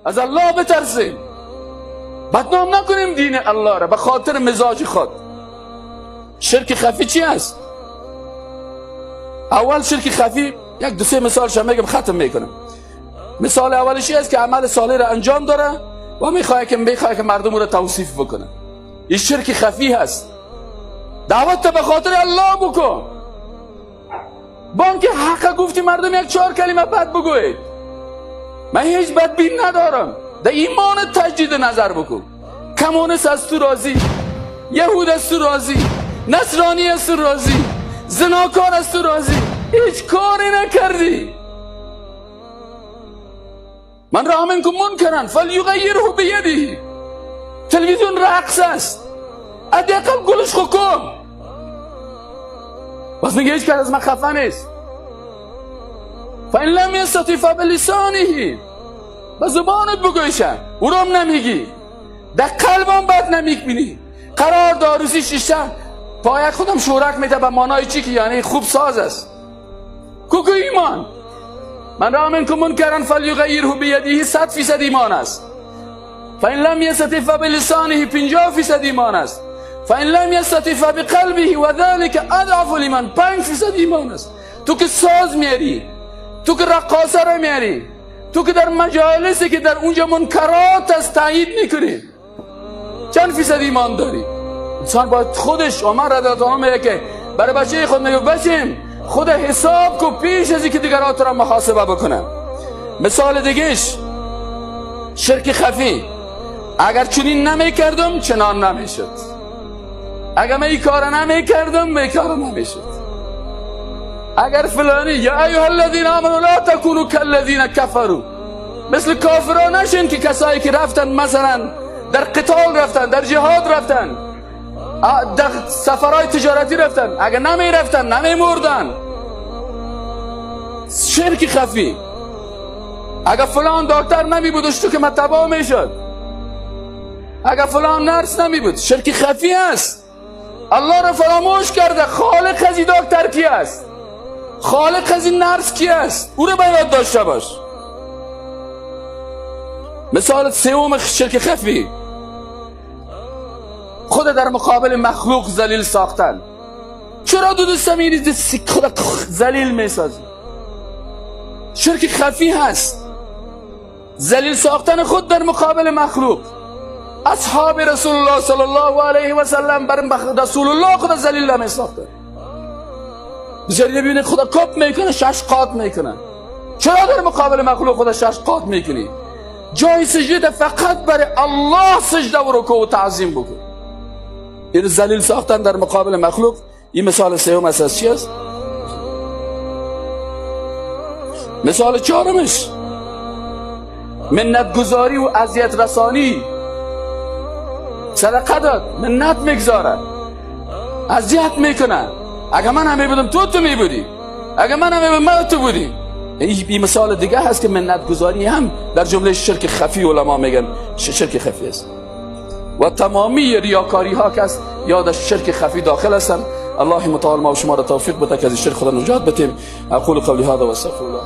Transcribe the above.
از الله بترسیم. بدنام نکنیم دین الله را به خاطر مزاج خود. شرک خفی چی است؟ اول شرک خفی یک دو سه مثال شما میگم ختم میکنم. مثال اولش است که عمل صالح را انجام داره و میخواد که مردم رو توصیف بکنه. این شرک خفی هست. دعوت به خاطر الله بکن. بانک حق گفتی مردم یک چهار کلمه بد بگوید. من هیچ بدبین ندارم. در ایمان تجدید نظر بکن. کمونیست از تو راضی، یهود از تو راضی، نصرانی از تو راضی، زناکار از تو راضی، هیچ کاری نکردی. من رأى منكم منكرا فليغيره بيده. تلویزیون رقص است، حداقل گلش خو کن. باز میگه هیچ کس از من خفه نیست. فإن لم يستطع فبلسانه، به زبانت بگویشه، او رو هم نمیگی، در قلبم بد نمیبینی. قرار داروسی شیشه پای خودم شورک میده به مانای چی که یعنی خوب ساز است. کوکو ایمان. من رأى منكم منكرا فليغيره بيده 100% ایمان است. فإن لم يستطع فبلسانه 50% ایمان است. فإن لم يستطع فبقلبه وذلك اضعف الایمان 5% ایمان است. تو که ساز میاری، تو که رقاصه را میاری، تو که در مجالسی که در اونجا منکرات است تایید میکنی، چند فیصد ایمان داری؟ انسان باید خودش، عمر رضی الله عنه میگه که برای بچه خود میگه بچیم خود حساب کو پیش از اینکه دیگران تو را محاسبه بکنه. مثال دیگهش شرک خفی. اگر چنین نمیکردم چنان نمیشد، اگر من این کار نمیکردم این کار نمیشد، اگر فلانی، یا ایها الذین آمنوا لا تکونوا کالذین کفروا، مثل کافران نشین که کسایی که رفتن مثلا در قتال رفتن، در جهاد رفتن، در سفرهای تجارتی رفتن، اگر نمی رفتن نمی مردن. شرک خفی. اگر فلان دکتر نمی بود تو که من تباه می شد، اگر فلان نرس نمی بود، شرک خفی است. الله را فراموش کرده. خالق از این دکتر کی است؟ خالق از این نرس کی است؟ او را باید داشته باش. مثال سوم شرک خفی، خود در مقابل مخلوق ذلیل ساختن. چرا دو دست میری خود ذلیل میسازی؟ شرک خفی هست، ذلیل ساختن خود در مقابل مخلوق. اصحاب رسول الله صلی الله علیه و سلم بر رسول الله خود ذلیل نمی ساختن. بسیاری ببینید خدا کپ میکنه، شش قات میکنه. چرا در مقابل مخلوق خود شش قات میکنی؟ جای سجده فقط برای الله سجده و رکوع و تعظیم بکن. این ذلیل ساختن در مقابل مخلوق. این مثال سوم است. چی است؟ مثال چهارمش منت گذاری و اذیت رسانی. صدقه داد، منت میگذاره، اذیت میکنه. اگه من هم میبودم تو میبودی، اگه من هم میبودم من تو بودی. این مثال دیگه هست که منت گذاری هم در جمله شرک خفی علما میگن شرک خفی است. و تمامی ریاکاری ها که است یا در شرک خفی داخل هستند. الله متعال ما و شما را توفیق بده که از شرک خدا نجات بدیم. اقول قولی هذا و استغفر الله.